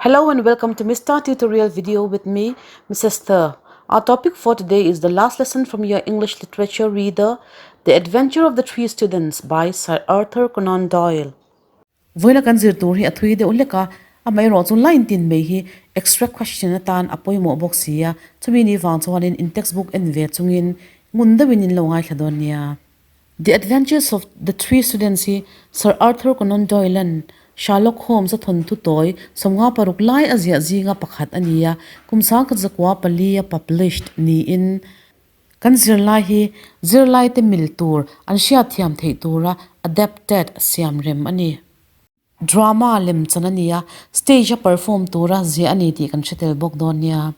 Hello and welcome to Mr. Tutorial video with me, Mrs. Thur. Our topic for today is the last lesson from your English literature reader, The Adventure of the Three Students by Sir Arthur Conan Doyle. Vawiina kan zir tur hi a thui deuh hlek a, amaherawh chu line tin mai hi extra question atan a pawimawh bawk si a, chumi ni vang chuanin in textbook en ve chungin ngun deuhin in lo ngaithla dawn nia. The Adventures of the Three Students hi Sir Arthur Conan Doyle-a'n Sherlock Holmes-a thawnthu tawi 56 lai a ziah zinga pakhat a ni a, kum 1904 a published niin kan zirlai hi zirlaite mil tur an hriatthiam theih tura adapted siam rem a ni. Drama lem chan a ni a, stage-a perform tura ziah a ni tih kan hre tel bawk dawn nia.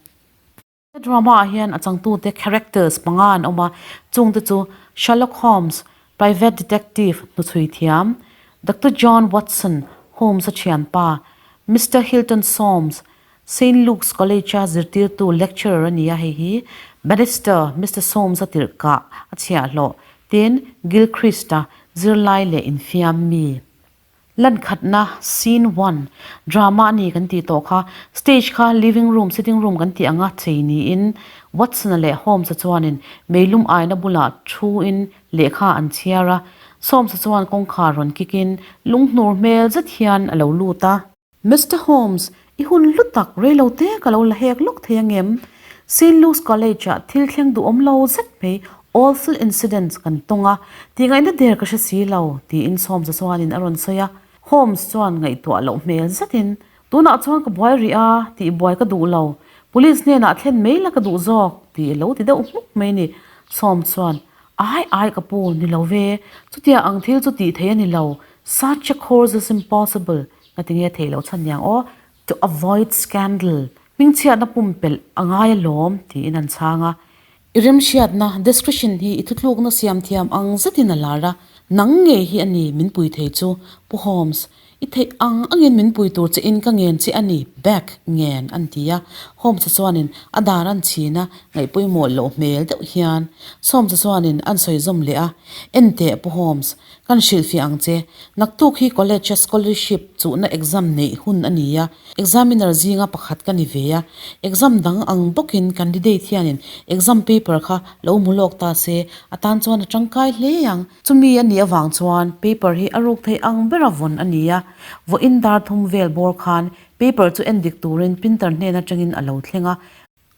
He drama ah hian a changtute characters panga an awm a, chungte chu Sherlock Holmes, private detective hnuchhui thiam, Doctor John Watson, Holmes-a thianpa, Mister Hilton Soames, Saint Luke's College-a zirtirtu lecturer a ni a, hei hi Bannister, Mister Soames-a tirh kah a chhiahhlawh, tin Gilchrist-a zirlai leh infiam mi. Lankhatna, Scene one, Drama a ni kan tih tawh kha. Stage kha living room, sitting room kan tih anga chei niin Watson-a leh Holmes-a chuanin meilum aina bulah thu-in lehkha an chhiar a. Soames-a chuan kawngkhar rawn kikin lunghnur hmel zet hian a lo lut a. Mister Holmes, i hun hlu tak reilo te ka lo la hek lawk thei angem? Saint Luke's College-ah thil thleng duhawm lo zet mai awful incidents kan tawng a, tih ngaihna der ka hre si lo, tiin Soames-a chuanin a rawn sawi a. Holmes chuan ngaihtuah loh hmel zetin, Tunah chuan ka buai rih a, tih buai ka duh lo. Police hnenah thlen mai la ka duh zawk, tih a lo ti deuh hmuk mai ni. Soames chuan, Ai ai ka pu, ni lo ve, chutia ang thil chu tih theih a ni lo, such a course is impossible, Ka ti nge thei lo chhan niang aw, to avoid scandal, hmingchhiatna pumpelh a ngai alawm tiin an chhang a. I remhriatna, description, hi i thuthlukna siam thiam ang zetin a lar a, nang nge hi a ni min pui thei chu, Pu Holmes, i theih ang angin min pui tur che in ka ngen che a ni, Beck, ngen, an ti a. Holmes-a chuanin a dar an chhin a, ngaihpawimawh loh hmel deuh hian Soames-a chuanin an sawi zawm leh a, Enteh, Pu Holmes, Kan hrilhfiah ang che. Naktuk hi college-a scholarship chuhna exam neih hun a ni a, examiner zinga pakhat ka ni ve a. Exam dang ang bawkin candidate hianin exam paper kha lo hmu lawk ta se, a tan chuan a tangkai hle ang. Chumi a nih avang chuan paper hi a ruk theih ang bera vawn a ni a. Vawiin dar thum vel bawr khan paper chu endik turin printer hnen atangin a lo thleng a.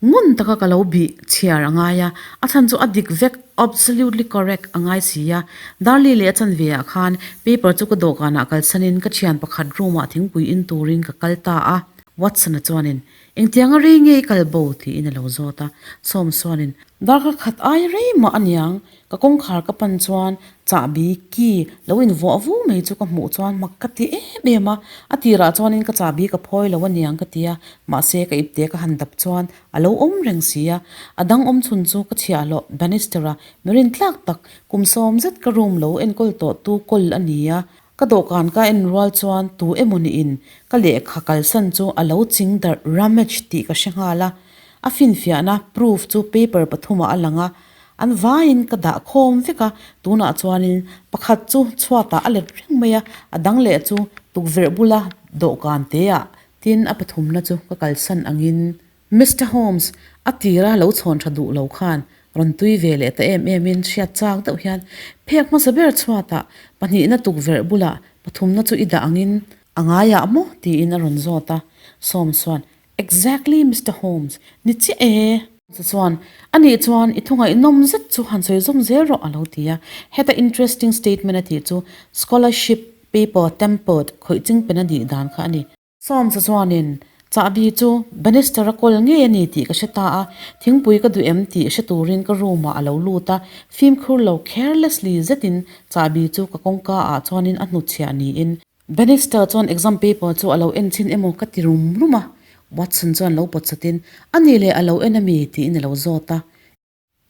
Ngun taka ka lo bih chhiar a ngai a, a chhan chu a dik vek, absolutely correct, a ngai si a. Darli leh a chanve ah khan paper chu ka dawhkanah kalsanin ka thian pakhat room ah thingpui in turin ka kal ta a. Watson-a chuanin, Engtianga rei nge i kal bo? tiin a lo zawt a. Sawm chuanin, Darkar khat ai rei mah aniang, Ka kawngkhar ka pan chuan chahbi, key, lo invuah vu mai chu ka hmuh chuan mak ka ti em em a, a tirah chuanin ka chahbi ka phawi lo aniang ka ti a, mahse ka ipte ka han dap chuan a lo awm reng si a, a dang awm chhun chu ka chhiahhlawh banister a mirin tlak tak kum sawm zet ka room lo enkawl tawh tu kawl a ni a, ka dawhkan ka en rual chuan tu emaw niin ka lehkha kalsan chu a lo ching darh rummage tih ka hre nghal a, a finfiahna proof chu paper pathumah a lang a. An vaiin ka dah khawm vek a, tunah chuanin pakhat chu chhuatah a let reng mai a, a dang leh chu tukverh bula dawhkan teah tin a pathumna chu ka kalsan angin Mister Holmes a tira lo chhawn tha duh lo khan rawn tui ve leh ta em emin hriat chak deuh hian phek hmasa ber chhuatah pahnihna tukverh bulah pathumna chu i dah angin a ngaiah maw tiin a rawn zawt a, Soames chuan Exactly Mister Holmes, ni chiah e. Chu chuan, Anih chuan i thungaihnawm zet chu han sawi zawm zel rawh a lo ti a. Heta interesting statement a tih chu scholarship paper tampered khawih ching pen a nih dan kha a ni. Soames chuanin, Chahbi chu banister a kawl ngei a ni tih ka hre ta a, thingpui ka duh em tih hre turin ka room ah a lo lut a, fimkhur lo carelessly zetin chahbi chu ka kawngka ah chuanin a hnutchhiah niin Bannister chuan exam paper chu a lo en chin emaw ka ti rum rum a, Watson chuan lo pawt chatin, A nih leh a lo en ami? tiin a lo zawt a.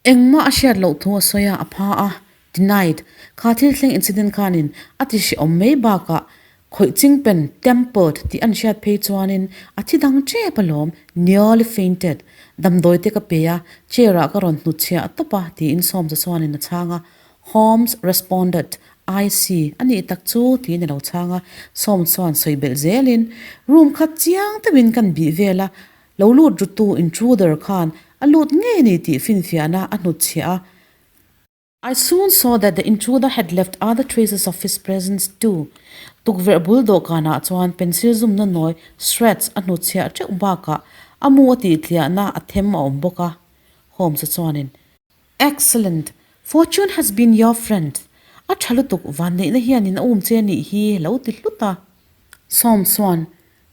Engmah a hriat loh thu a sawi a, a pha a, denied. Kha thil thleng incident khanin a ti hrehawm mai bakah khawih chingpen, tempered, tih an hriat phei chuanin a thi dang tep alawm, nearly fainted. Damdawi te ka pe a, chair ah ka rawn hnutchhiah tawp a, tiin Soames-a chuanin a chhang a. Holmes responded. I see, a nih tak chu, tiin a lo chhang a. Sawm chuan sawi belh zelin, Room kha chiang deuhin kan bih vel a, lo lut rutu intruder khan a lut ngei a ni tih finfiahna a hnutchhiah a. I soon saw that the intruder had left other traces of his presence too. Tukverh bul dawhkanah chuan pencil zumna nawi, shreds, a hnutchhiah teuh bakah a mu a tihtliahna a them a awm bawk a. Holmes-a chuanin, Excellent! Fortune has been your friend. A tha lutuk, vanneihna hianin a um che anih hi lo ti hlut a. Sawm chuan,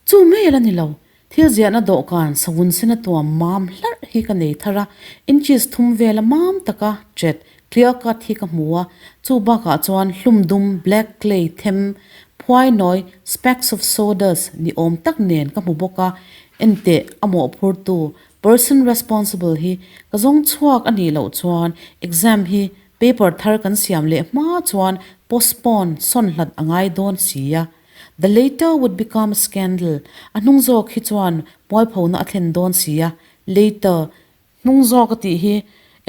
Chu mai ala ni lo, thil ziahna dawhkan savun sena tuam mam hlarh hi ka nei thar a, inches thum vela mam taka chet, clear cut, hi ka hmu a, chu bakah chuan hlum dum, black clay, them, phuai nawi, specks of sawdust, ni awm tak nen ka hmu bawk a, enteh a mawhphurtu Person responsible hi ka zawng chhuak a nih loh chuan exam hi paper thar kan siam leh hma chuan postpone sawn hlat a ngai dawn si a. The later would become a scandal a hnung zawk hi chuan mualphona a thlen dawn si a. Later hnung zawk a tih hi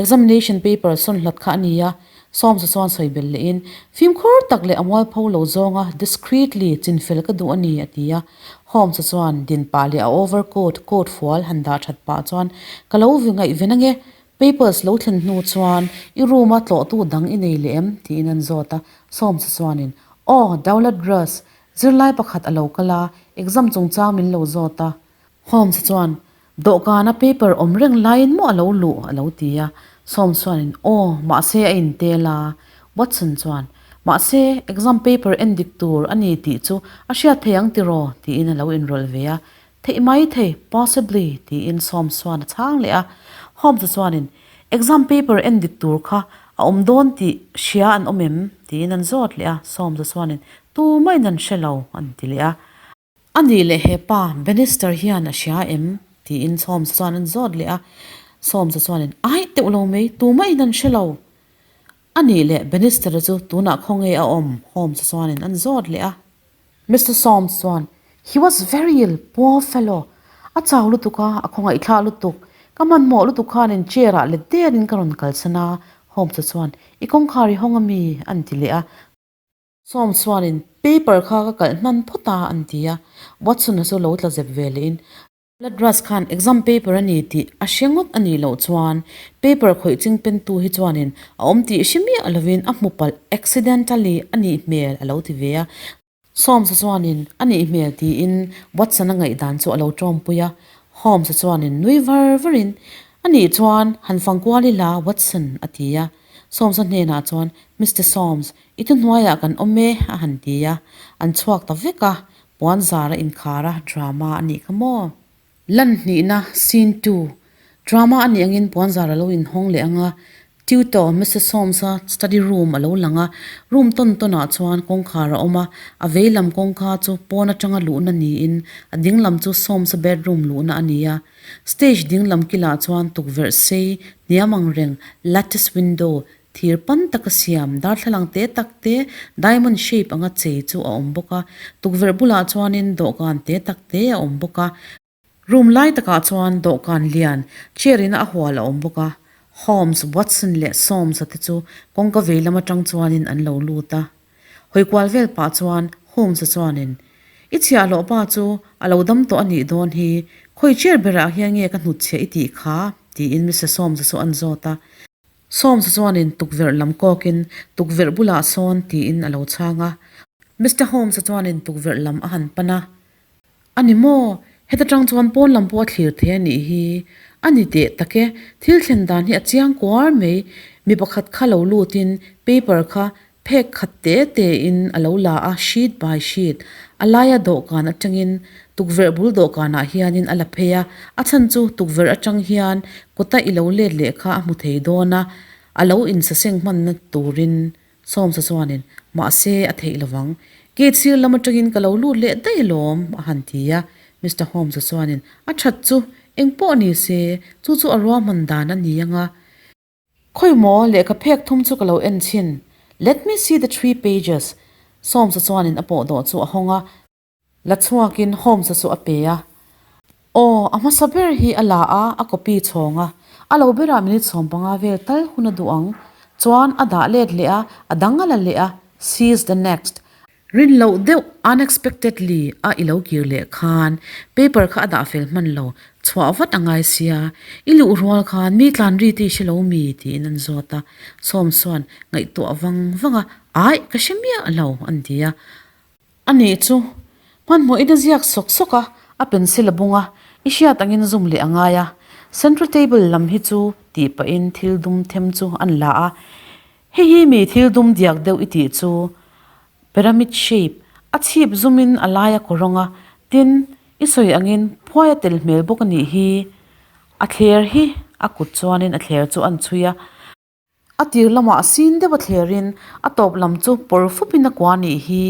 examination paper sawn hlat kha a ni a. Sawmsa chuan sawi belh lehin, Fimkhur tak leh a mualpho lo zawnga discreetly chinfel ka duh a ni, a ti a. Holmes-a chuan din pah leh a overcoat, coat fual, han dah that pah chuan, Ka lo vi ngaihven ange, papers lo thlen hnu chuan i room-a tlawhtu dang i nei leh em? tiin an zawt a. Sawmsa chuanin, Aw, Daulat Russ, zirlai pakhat a lo kal a, exam chungchang min lo zawt a. Holmes chuan, Dawhkana paper awm reng laiin maw a lo luh? a lo ti a. Soames chuanin, Aw, mahse a intel a. Watson chuan, Mahse, exam paper en dik tur a ni tih chu a hriat thei ang tiraw? tiin a lo inrawlh ve a. Theih mai thei, possibly, tiin Soames chuan a chhang leh a. Holmes chuanin, Exam paper en dik tur kha a awm dawn tih hria an awm em? tiin an zawt leh a. Soames chuanin, Tumahin an hre lo, an ti leh a. A nih leh he pa, Bannister hian a hria em? tiin Soames chuan an zawt leh a. Soames chuanin, Aih teuh lo mai, tumahin an hre lo. A nih leh Bannister-a chu tunah khawnge a awm? Holmes chuanin an zawt leh a. Mister Soames chuan, He was very ill, poor fellow. A chau lutuk a, a khawngaihthlak lutuk. Ka hmanhmawh lutuk khanin chair-ah let derin ka rawn kalsan a. Holmes chuan, I kawngkhar i hawng ami? an ti leh a. Sawm chuanin paper kha ka kalh hman phawt a an ti a, Watson-a chu lo tla zep ve lehin Ladras khan exam paper a ni tih a hre ngawt a nih loh chuan paper khawih ching pentu hi chuanin a awm tih hre miah lovin a hmu palh accidentally a nih hmel a lo ti ve a. Soames-a chuanin a nih hmel tiin Watson-a ngaihdan chu a lo tawmpui a, Holmes-a chuanin nui var varin a nih chuan han fangkual ila Watson a ti a, Soames-a hnenah chuan Mister Soames, I thuhnuaiah kan awm e, a han ti a. An chhuak ta vek a, puan zar a inkhar a, drama a nih kha maw? Lan hnihna, Scene ii, Drama a nih angin puan zar a lo inhawng leh ang a, Tutor, Mister Soames-a study room a lo lang a, room tawn tawnah chuan kawngkhar a awm a, a vei lam kawngka chu pawn atanga luhna niin a ding lam chu Soames-a bedroom luhna a ni a. Stage ding lam kilah chuan tukverh sei, hniam ang reng, lattice window, Thir pan taka siam, darthlalang te tak te, diamond shape anga chei chu a awm bawk a. Tukverh bulah chuanin dawhkan te tak te a awm bawk a. Room lai takah chuan dawhkan lian, chair ina a hual a awm bawk a. Holmes, Watson leh Soames-a te chu kawngka vei lam atang chuanin an lo lut a. Hawi kual vel pah chuan Holmes-a chuanin, I chhiahhlawh pa chu a lo dam tawh a nih dawn hi, khawi chair berah hian nge ka hnutchhiah i tih kha? tiin Mister Soames-a chu an zawt a. Soames chuanin tukverh lam kawkin tukverh bulah sawn tiin a lo chhang a. Mister Holmes-a chuanin tukverh lam a han pan a. A ni maw? Heta tang chuan pawn lam pawh a thlir thei a nih hi. A ni teh tak e, thil thlen dan hi a chiang kuar mai. Mi pakhat kha lo lutin paper kha phek khat te tein a lo la a, sheet by sheet. A laia dawhkan atangin tukverh bul dawhkanah hianin a la phei a, a chhan chu tukverh atang hian kawta i lo let leh kha a hmu thei dawn a, a lo insaseng hmanna turin Sawmsa chuanin mahse a theih lovang. Gate sir lam atangin ka lo lut leh daih alawm a han ti a, Mister Holmes-a chuanin a that chu engpawh ni se chu chu a ruahman dan a ni ang a, Khawi maw, lehkha phek thum chu ka lo en chhin. Let me see the three pages. Soames-a chuanin a pawh dawh chu a hawng a. La chhuakin Holmes-a chu a pe a. Aw, a hmasa ber hi a la a, a copy chhawng a. A lo berah minute 15 vel tal hun a duh ang. Chuan a dah let leh a, a dang a la leh a. Seize the next. Rin loh deuh, unexpectedly, a i lo kir leh khan paper kha a dah fel hman lo, chhuah vat a ngai sia. I luh rual khan mi tlan ri te i hre lo mi? tiin an zawt a. Sawm chuan ngaihtuah vang vang a, Aih, ka hre miah lo, an ti a. A nih chu, hmanhmawhin a ziak sawk sawk a, a pencil a bung a, i hriat angin zum leh a ngai a. Centre table lam hi chu tih pahin thil dum them chu an la a, Hei hi mi thil dum diak deuh i tih chu pyramid shape, a chhip zumin a lai a kawrawng a, tin, i sawi angin phuai a tel hmel bawk a nih hi. A thler hi a kut chuanin a thler chu an chhui a. A tir lamah sin deuh a thlerin a tawp lam chu pawr fupin a kua nih hi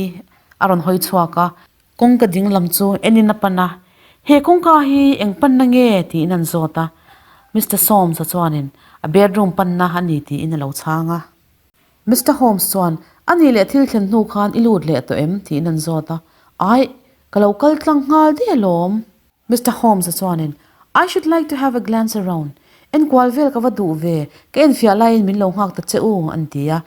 a rawn hawi chhuak a. Kawngka ding lam chu enin a pan a, He kawngka hi eng panna nge? tiin an zawt a. Mister Soames-a chuanin a bedroom panna a ni tiin a lo chhang a. Mister Holmes chuan, A nih leh thil thlen hnu khan i lut leh tawh em? tiin an zawt a. Aih, ka lo kal tlang nghal daih alawm. Mister Holmes-a chuanin, I should like to have a glance around. Enkual vel ka va duh ve, ka enfiah laiin min lo nghak ta che u, an ti a.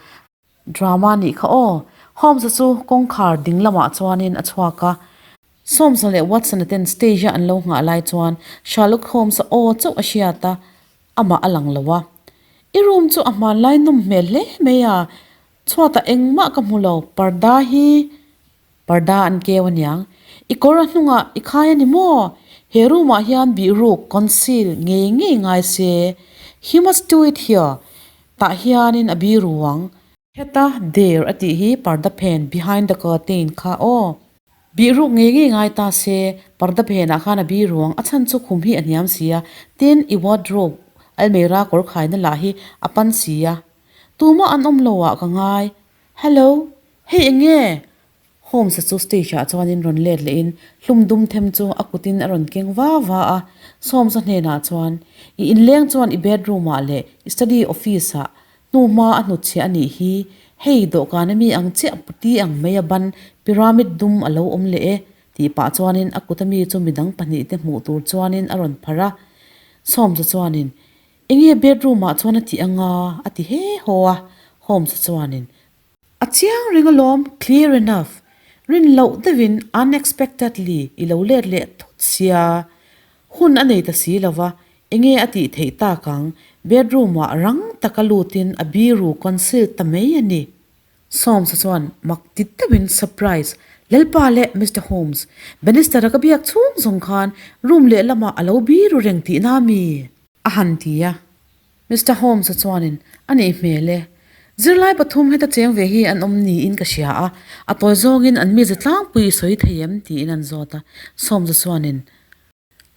Drama nih kha aw. Holmes-a chu kawngkhar ding lamah chuanin a chhuak a. Soames-a leh Watson-a ten stage-a an lo nghah lai chuan Sherlock Holmes-a aw chauh a hriat a, amah a lang lo a. I room chu a hmanlai nawm hmel hle mai a, chhuatah engmah ka hmu lo, parda hi Parda an keu aniang. I kawr a hnungah i khai a ni maw? He room ah hian bihruk, conceal, ngei ngei ngai se. He must do it here. Tah hianin a biru ang. Heta der a tih hi parda phen, behind the curtain, kha aw. Bihruk ngei ngei ngai ta se, parda phenah khan a biru ang. A chhan chu khum hi a hniam si a, tin i wardrobe, almeira kawr khaina lah hi a pan si a. Tumah an awm lo ah ka ngai. Hello! Hei eng nge? Holmes-a chu stage-ah chuanin rawn let lehin hlum dum them chu a kutin a rawn keng va va a. Soames-a hnenah chuan, I inleng chuan i bedroom-ah leh i study office-ah hnuhma a hnutchhiah a nih hi. Hei dawhkan ami ang chiah puti ang mai a ban pyramid dum a lo awm leh e, tih pah chuanin a kut ami chu midang pahnihte hmuh tur chuanin a rawn pharh a. Soames-a chuanin, Enge bedroom-ah chuan a tih anga? a ti he haw a. Holmes-a chuanin, A chiang reng alawm, clear enough. Rin loh deuhin unexpectedly i lo let leh thut sia. Hun a nei ta si lo va, enge a tih theih tak ang, bedroom-ah rang taka lutin a biru conceal ta mai a ni. Soames-a chuan mak ti deuhin surprise, Lalpa leh Mister Holmes, Bannister-a ka biak chhung zawng khan room lehlamah a lo biru reng tihna mi? A han ti a. Mister Holmes-a chuanin, A nih hmel e. Zirlai pathum heta cheng ve hi an awm niin ka hria a, a tawi zawngin an mize tlangpui i sawi thei em? tiin an zawt a. Soames-a chuanin,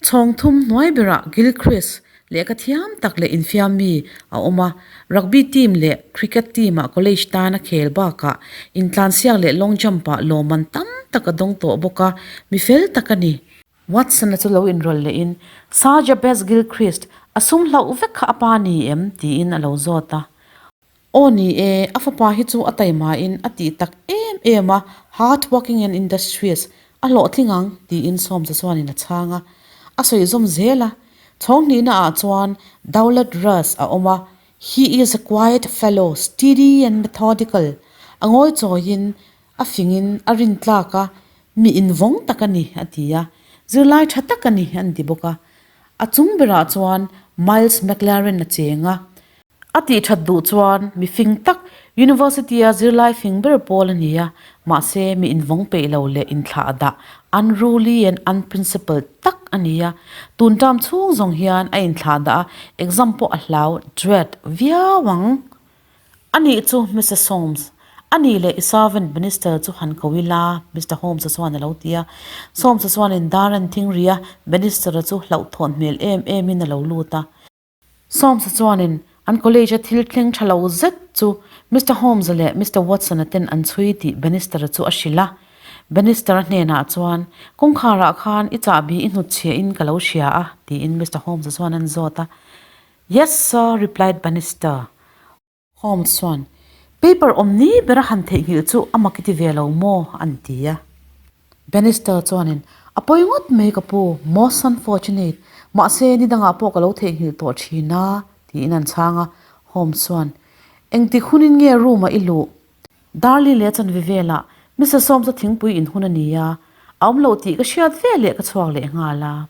Chhawng thum hnuai berah Gilchrist lehkha thiam tak leh infiam mi a awm a, rugby team leh cricket team-ah college tan a khel bakah intlansiak leh long jump-ah lawmman tam tak a dawng tawh bawk a, mi fel tak a ni. Watson-a chu lo inrawlh lehin, Sir Jabez Gilchrist, a sum hlauh vek kha a pa ni em? tiin a lo zawt a. Aw ni e, a fapa hi chu a taimain a tih tak em em a, hard working and industrious, a hlawhtling ang, tiin Soames-a chuanin a chhang a. A sawi zawm zel a, Chhawng hnihna ah chuan Daulat Russ a awm a, he is a quiet fellow, steady and methodical, a ngawi chawiin A fingin a rintlak a, mi invawng tak a ni, a ti a. Zirlai tha tak a ni, an ti bawk a. A chung berah chuan Miles McLaren a cheng a. A tih that duh chuan mi fing tak, University-a zirlai fing ber pawl a ni a, mahse mi invawng peih lo leh inthlah dah, unruly and unprincipled, tak a ni a. Tun term chhung zawng hian a inthlah dah a, exam pawh a hlau, dread, viau ang. A nih chu, Mister Soames. A nih leh i servant Bannister chu han ko ila, Mister Holmes-a chuan a lo ti a. Soames-a chuanin dar an thing ri a, Bannister-a chu hlauhthawn hmel em emin a lo lut a. Soames-a chuanin an college-a thil thleng tha lo zet chu Mister Holmes-a leh Mister Watson-a ten an chhui tih Bannister-a chu a hrilh a. Bannister-a hnenah chuan, Kawngkharah khan i chahbi i hnutchhiahin ka lo hria a, tiin Mister Holmes-a chuan an zawt a. Yes, sir, replied Bannister. Holmes chuan, Paper awm ni bera han theihnghilh chu a mak i ti ve lo maw? an ti a. Bannister chuanin, A pawi ngawt mai ka pu, most unfortunate, mahse ni dangah pawh ka lo theihnghilh tawh thin a, tiin an chhang a. Holmes chuan, Engtik hunin nge room-ah i luh? Darli leh chanve velah Mister Soames-a thingpui in hun a ni a, a awm loh tih ka hriat ve leh ka chhuak leh nghal a.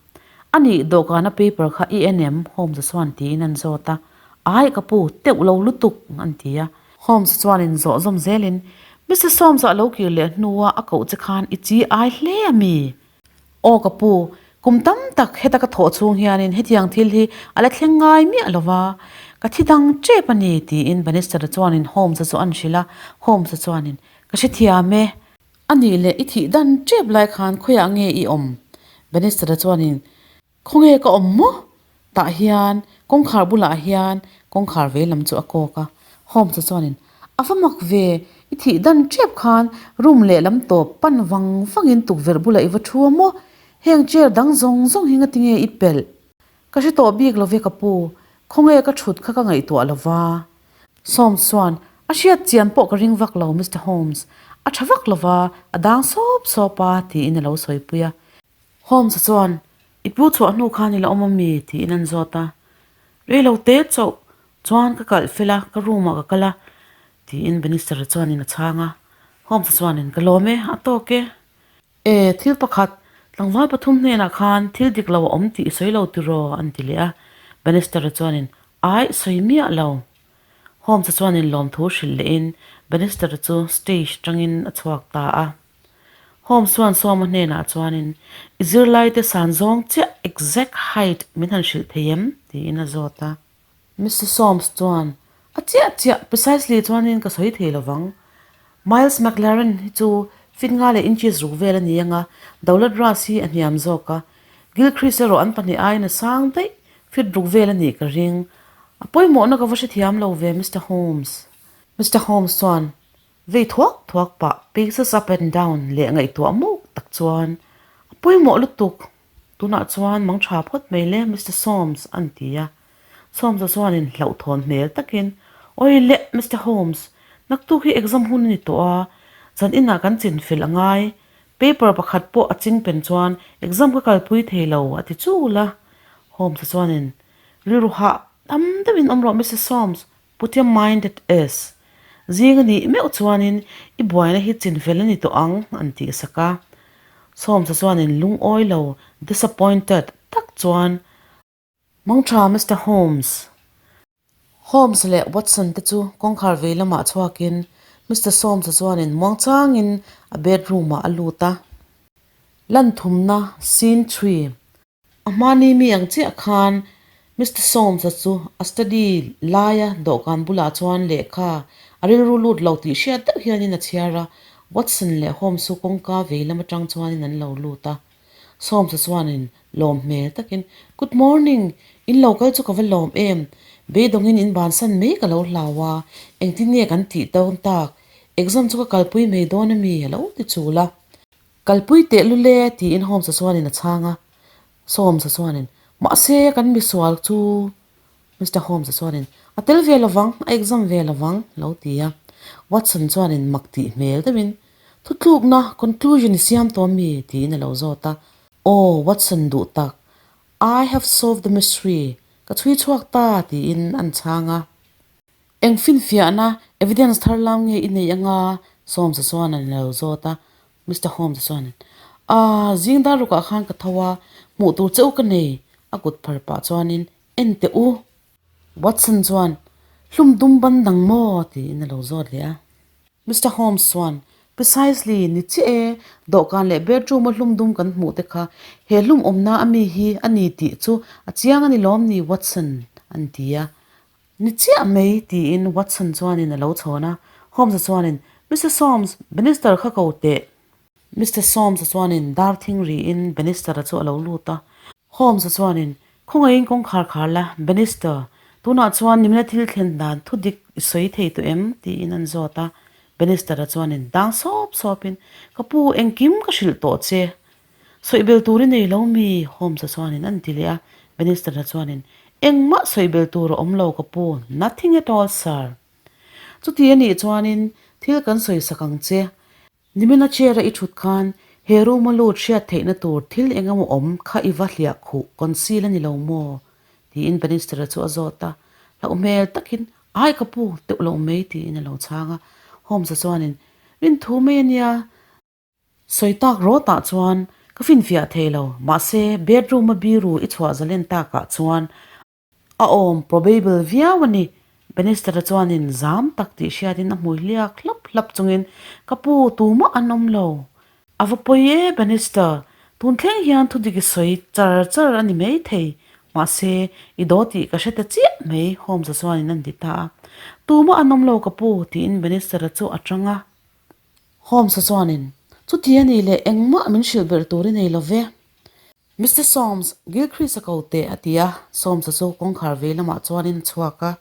A nih, dawhkana paper kha i en em? Holmes-a chuan tiin an zawt a. Ai, ka pu, teuh lo lutuk, an ti a. Holmes chuanin zawh zawm zelin, Mister Soames-a a lo kir leh hnua a koh che khan i chi ai hle a mi? Aw ka pu, kum tam tak heta ka thawh chhung hianin hetiang thil hi a la thleng ngai miah lo va, ka thi dang tep a ni, tiin Bannister-a chuanin Holmes-a chu an hrilh a. Holmes-a chuanin, Ka hrethiam e. A nih leh i thih dan tep lai khan khawiah nge i awm? Bannister-a chuanin, Khawnge ka awm maw? Tah hian, kawngkhar bulah hian kawngkhar vei lam chu a kawk a. Holmes-a chuanin, A va mak ve, i thih dan tep khan room lehlam tawp pan vang vangin tukverh bulah i va thu a maw? Heng chair dang zawng zawng hi ngatinge i pelh? Ka hre tawh bik lo ve ka pu, khawnge ka thut kha ka ngaihtuah lo va. Soames chuan, A hriat chian pawh ka ring vak lo, Mister Holmes. A tha vak lo va, a dang sawp sawp a, tiin a lo sawipui a. Holmes-a chuan, I pu chhuah hnu khan i la awm a mi? tiin an zawt a. Rei lo te chauh chuan ka kalh fel a, ka room-ah ka kal a, tiin Bannister-a chuanin a chhang a. Holmes-a chuanin, Ka lawm e, a tawk e. E, thil pakhat, tlangval pathum hnenah khan thil dik lo a awm tih i sawi lo tiraw? an ti leh a. Bannister-a chuanin, Ai, sawi miah lo. Holmes-a chuanin lawmthu hrilh lehin Bannister-a chu stage tangin a chhuak ta a. Holmes chuan Sawma hnenah chuanin, I zirlaite san zawng chiah exact height min han hrilh thei em? tiin a zawt a. Mister Soames chuan, A chiah chiah, precisely chuanin ka sawi thei lovang. Miles McLaren hi chu feet nga leh inches ruk vel a ni ang a, Daulat Ras hi a hniam zawk a. Gilchrist erawh an pahnih aiin a sang daih, feet ruk vel a nih ka ring. A pawimawhna ka va hrethiam lo ve, Mister Holmes. Mister Holmes chuan, Vei thuak thuak pah paces up and down leh ngaihtuah muk tak chuan a pawimawh lutuk. Tunah chuan mang tha phawt mai le Mister Soames an ti a. Soames-a chuanin hlauhthawn hmel takin, Awi le Mister Holmes, naktuk hi exam hun a ni tawh a, zan inah kan chin fel a ngai. Paper pakhat pawh a ching pen chuan exam ka kalpui thei lo a ti chul a. Holmes-a chuanin, Rilru hah tam deuhin awm rawh Mister Soames, Put your mind at ease. Zing a nih meuh chuanin i buaina hi chinfel a ni tawh ang, an tih sak a. Soames-a chuanin lungawi lo, disappointed, tak chuan, Mangtha Mister Holmes! Holmes leh Watson te chu kawngkhar vei lamah chhuakin Mister Soames-a chuanin muangchangin a bedroom-ah a lut a. Lanthumna, Scene 3. A hmani mi ang chiah khan Mister Soames-a chu a study laia dawhkan bulah chuan lehkha a rilru lut lo tih hriat deuh hianin a chhiar a, Watson leh Holmes chu kawngka vei lam atang chuanin an lo lut a. Soames-a chuanin lawm hmel takin, Good morning! In lo kal chu ka va lawm em? Beidawngin in bansan mai ka lo hlau a, engtin nge kan tih dawn tak? Exam chu ka kalpui mai dawn ami? a lo ti chul a. Kalpui teh lule tiin Holmes-a chuanin a chhang a. Soames-a chuanin, Mahse, kan misual chu Mister Holmes-a chuanin, A tel ve lovang, a exam ve lovang, lo ti a. Watson chuanin mak tih hmel deuhin, Thutlukna, conclusion, i siam tawh mi? tiin a lo zawt a. Aw, Watson duh tak, I have solved the mystery, ka chhui chhuak ta, tiin an chhang a. Eng finfiahna, evidence, thar lam nge i nei anga? Soames-a chuan a lo zawt a. Mister Holmes-a chuan, Aaa, zing dar rukah khan ka tho a, hmuh tur che u ka nei, a kut phar pah chuanin, En teh u! Watson chuan, Hlum dum ban dang maw? tiin a lo zawt leh a. Mister Holmes chuan, Precisely, ni chiah e, dawhkan leh bedroom-a hlum dum kan hmuh te kha he hlum awmna a mi hi a ni tih chu a chiang a ni lawm ni, Watson? an ti a. Ni chiah mai, tiin Watson chuanin a lo chhawn a. Holmes-a chuanin, Mister Soames, Bannister kha ko teh. Mister Soames-a chuanin dar thing riin Bannister-a chu a lo lut a. Holmes-a chuanin, Khawngaihin kawngkhar khar la, Bannister, tunah chuan nimina thil thlen dan thu dik i sawi thei tawh em? tiin an zawt a. Bannister-a chuanin dang sawp sawpin, Ka pu, engkim ka hrilh tawh che. Sawihbel tur i nei lo mi? Holmes-a chuanin an ti leh a. Bannister-a chuanin, Engmah sawihbel tur a awm lo ka pu, nothing at all, sir. Chuti a nih chuanin thil kan sawi sak ang che. Nimina chair-a i thut khan he room-a lut hriat theihna tur thil eng emaw awm kha i va hliah khuh, conceal a ni lo maw? tiin Bannister-a chu a zawt a. Hlauh hmel takin, Ai ka pu, teuh lo mai, tiin a lo chhang a. Holmes-a chuanin, Rinthu mai a nia. Sawi tak rawtah chuan ka finfiah thei lo, mahse bedroom-a biru i chhuah zalen takah chuan a awm probable viau a ni. Bannister-a chuanin zam tak tih hriatin a hmui hliak hlap hlap chungin, Ka pu, tumah an awm lo. A va pawi e, Bannister, tun thleng hian thudik i sawi char char a ni maithei, mahse i daw tih ka hre ta chiah mai, Holmes-a chuanin a ni ta a. Tumah an awm lo, ka pu, tiin Bannister-a chu a tang a. Holmes-a chuanin, Chuti a nih leh engmah min hrilh belh tur i nei lo ve. Mister Soames, Gilchrist-a ko teh, a ti a. Soames-a chu kawngkhar vei lamah chuanin a chhuak a.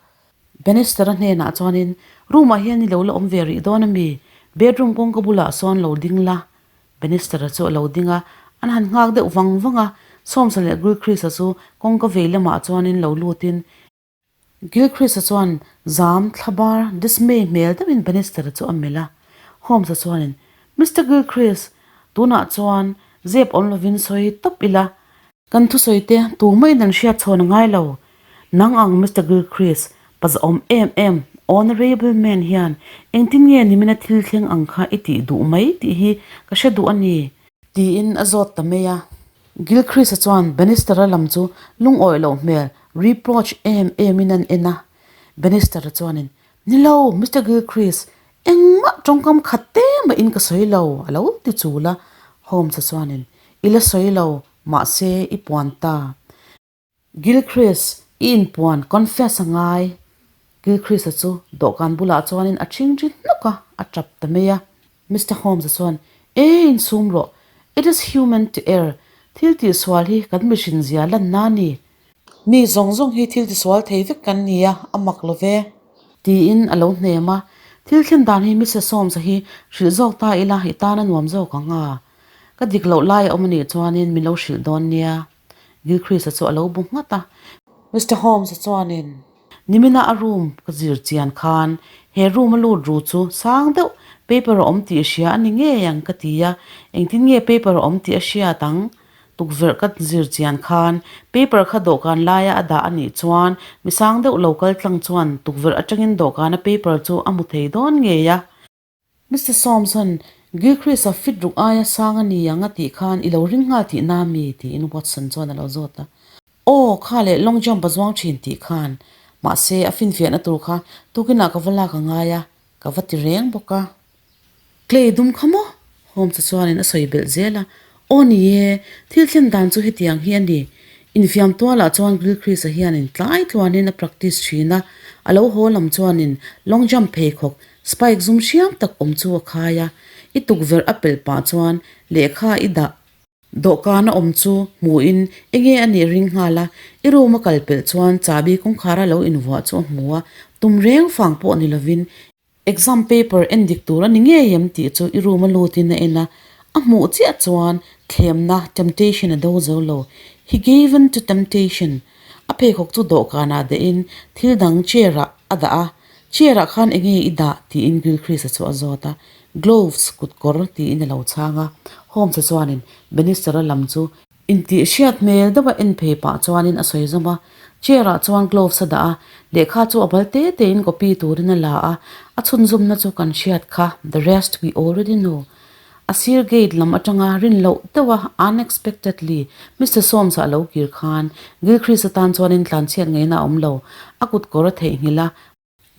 Bannister-a hnenah chuanin, Room-ah hian i lo la awm ve rih dawn a mi? Bedroom kawngka bulah sawn lo ding la. Bannister-a chu a lo ding a, an han nghak deuh vang vang a. Soames-a leh Gilchrist-a chu kawngka vei lamah chuanin lo lutin, Gilchrist-a chuan zam thlabar dismay hmel deuhin Bannister-a chu a melh a. Holmes-a chuanin, Mister Gilchrist, tunah chuan zep awm lovin sawi tawp ila. Kan thusawi te tumah-in an hriat chhawn a ngai lo. Nang ang Mister Gilchrist, pazawm em em, honourable man hian engtin nge nimina thil thleng ang kha i tih duh mai tih hi ka hre duh a ni, tiin a zawt ta mai a. Gilchrist-a chuan Bannister-a lam chu lungawih loh hmel, reproach, em emin an en a. Bannister-a chuanin, Ni lo, Mister Gilchrist, engmah tawngkam khat te mahin ka sawi lo, a lo ti chul a. Holmes-a chuanin, I la sawi lo, mahse i puan ta. Gilchrist, i inpuan, confess, a ngai. Gilchrist-a chu dawhkan bulah chuanin a ṭhingṭhi hnawk a, a ṭap ta mai a. Mister Holmes-a chuan, E, insum rawh. It is human to err. Thil tihsual hi kan mihrin zia lanna a ni. Mi zawng zawng hi thil tisual thei vek kan ni a, a mak lo ve. Tiin a lo hnem a. Thil thlen dan hi Mister Soames-a hi hrilh zawk ta ila i tan a nuam zawk ang a. Ka dik loh lai a awm a nih chuanin min lo hrilh dawn nia. Gilchrist-a chu a lo bu nghat a. Mister Holmes-a chuanin, Nimina a room ka zir chian khan he room a lut ru chu sang deuh paper a awm tih a hria a ni ngei ang ka ti a, engtin nge paper a awm tih a hriat ang? Tukverh ka zir chian khan paper kha dawhkan laia a dah a nih chuan mi sang deuh lo kal tlang chuan tukverh atangin dawhkana paper chu a hmu thei dawn ngei a. Mister Soames-a'n Gilchrist-a fit ruk aia sang a ni ang a tih khan i lo ring nghal tih na mi? tiin Watson chuan a lo zawt a. Aw, kha leh long jump a zuang thin tih khan. Mahse, a finfiahna tur kha tukinah ka va lak a ngai a, ka va ti reng bawk a. Clay dum kha maw? Holmes-a chuanin a sawi belh zel a. Aw ni e, thil thlen dan chu hetiang hi a ni. Infiam tualah chuan Gilchrist-a hianin tlai tluanin a practice thin a, a lo haw lam chuanin long jump pheikhawk Spike zum hriam tak awm chu a khai a, i tukverh a pelh pah chuan lehkha i dah dawhkan a awm chu hmuhin enge a nih ring nghal a, i room a kal pelh chuan chahbi kawngkhar a lo invuah chu a hmu a, tum reng fang pawh ni lovin exam paper en dik tur a ni ngei em tih chu i room a lutin a en a, a hmuh chiah chuan thlemna, temptation, a do zo lo, he gave in to temptation, a pheikhawk chu dawhkanah dahin thil dang chair ah a dah a. Chair ah khan enge i dah? tiin Gilchrist-a chu a zawt a. Gloves, kutkawr, tiin a lo chhang a. Holmes-a chuanin Bannister-a lam chu intih hriat hmel deuha en phei pah chuanin a sawi zawm a. Chair ah chuan gloves a dah a, lehkha chu a bal te tein copy turin a la a, a chhunzawmna chu kan hriat kha, the rest we already know. A sir gate lam atanga rin loh deuha unexpectedly Mister Soames-a a lo kir khan Gilchrist atan chuanin tlanchhiat ngaihna a awm lo. A kutkawr a theihnghilh a,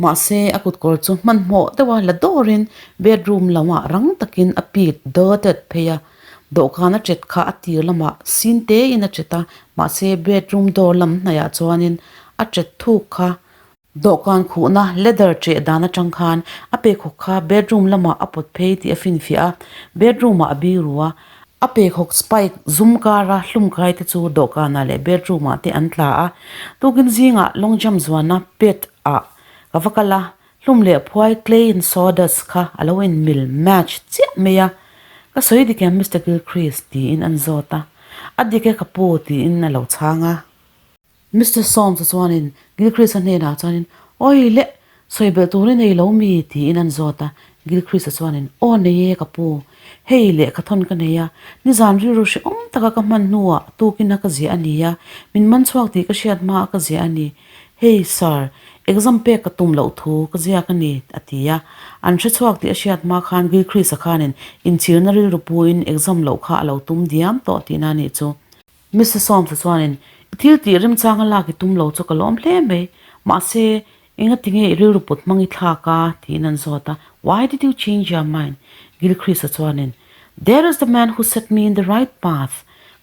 mahse a kutkawr chu hmanhmawh deuha la dawrin bedroom lamah rang takin a pit dawt phei a. Dawhkan a ṭet kha a tir lamah sin tein a ṭet a, mahse bedroom door lam hnaihah chuanin a ṭet thuk kha Dawhkan khuhna leather ṭeh dan aṭang khan a peikhawk kha bedroom lamah a pawt phei tih a finfiah a, bedroom ah a biru a. A peikhawk spike zum kara hlum kai te chu dawhkanah leh bedroom ah te an tla a. Tukin zingah long jump zuana pet ah ka va kal a, hlum leh phuai clay and sawdust kha a lo inmil, match, chiah mai a. Ka sawi dik em Mister Gilchrist? tiin an zawt a. A dik e ka pu tiin a lo chhang a. Mister Soames-a chuanin Gilchrist-a hnenah chuanin, Awi le, sawi belh tur i nei lo mi? tiin an zawt a. Gilchrist-a chuanin, Aw nei e ka pu, hei lehkha thawn ka nei a, nizan rilru hrehawm taka ka hman hnuah tukina ka ziah a ni a, min man chhuak tih ka hriat hmaah ka ziah a ni. Hei Sir, Exam pek ka tum loh thu ka ziak a ni, a ti a. An hre chhuak tih a hriat hma khan Gilchrist-a khanin inchhirna rilru puin exam loh kha a lo tum diam tawh tihna a nih chu. Mister Soames-a chuanin, I thil tih remchanga lak i tum lo chu ka lawm hle mai. Mahse, engati nge i rilru put hmang i thlak a? tiin an zawt a. Why did you change your mind? Gilchrist-a chuanin, There is the man who set me in the right path.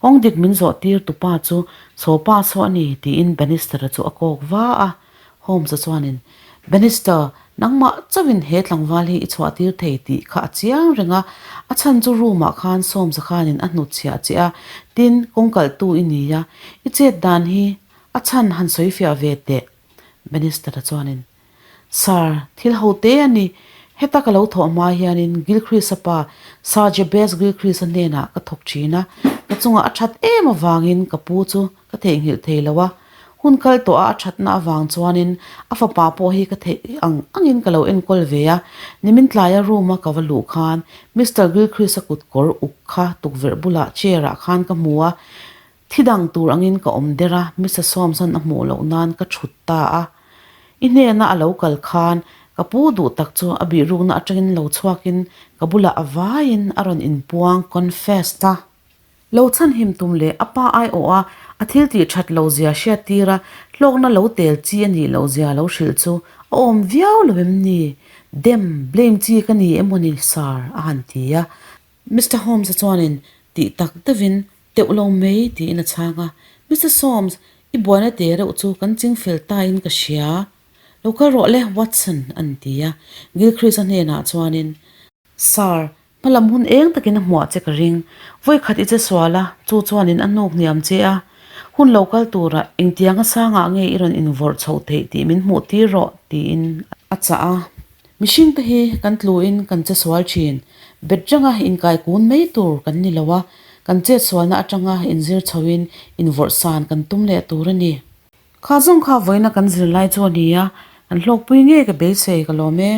Kawng dik min zawh tir tu pa chu saw pa saw a ni, tiin Bannister-a chu a kawk va a. Holmes-a chuanin, Bannister, nangmah chauhin he tlangval hi i chhuah tir thei tih kha a chiang reng a, a chhan chu room-ah khan Soames-a khanin a hnutchhiah che a, tin, kawngkalhtu i ni a, i chet dan hi a chhan han sawi fiah ve teh, Bannister-a chuanin. Sir, thil ho te a ni. Heta ka lo thawh hma hianin Gilchrist-a pa Sir Jabez Gilchrist-a hnenah ka thawk thin a, ka chungah a that em avangin ka pu chu ka theihnghilh thei lo a. Hun kal tawh a a thatna avang chuanin a fapa pawh hi ka theih ang angin ka lo enkawl ve a. Nimin tlaia room-a ka va luh khan Mister Gilchrist-a kut kawr uk kha tukverh bulah chair-ah khan ka hmu a, Thi dang tur angin ka awm der a, Mister Soamson a hmuh loh nan ka thut ta a. I hnena a lo kal khan ka pu duh tak chu a bihrukna atangin lo chhuakin ka bulah a vaiin a rawn inpuang, confessed, a. Lo chhanhim tum leh a pa aiawh a a thil tih that lo zia hriat tir a, hlawkna lo tel chi a nih loh zia lo hrilh chu a awm viau lo em ni? Dem, blame chi ka ni emaw ni sir? a han ti a. Mister Holmes-a chuanin tih tak deuhin Teuh lo mai, tiin a chhang a. Mister Soames, i buaina te reuh chu kan ching fel tain ka hria. Lo kal rawh le, Watson, an ti a. Gilchrist-a hnenah chuanin. Sir, hmalam hun eng takin a hmuah che ka ring. Vawikhat i che sual a, chu chuanin a hnuk hniam che a. Hun lo kal turah engtianga sangah nge i rawn invawrh chhoh theih tih min hmuh tir rawh, tiin a chah a. Mihring te hi kan tluin kan che sual thin. Bet ranga inkai kun mai tur kan ni lo a, kan chet sualna atanga inzir chhoin invawrh san kan tum leh tur a ni. Kha zawng kha vawiina kan zirlai chu a ni a, kan hlawkpui ngei ka beisei ka lawm e.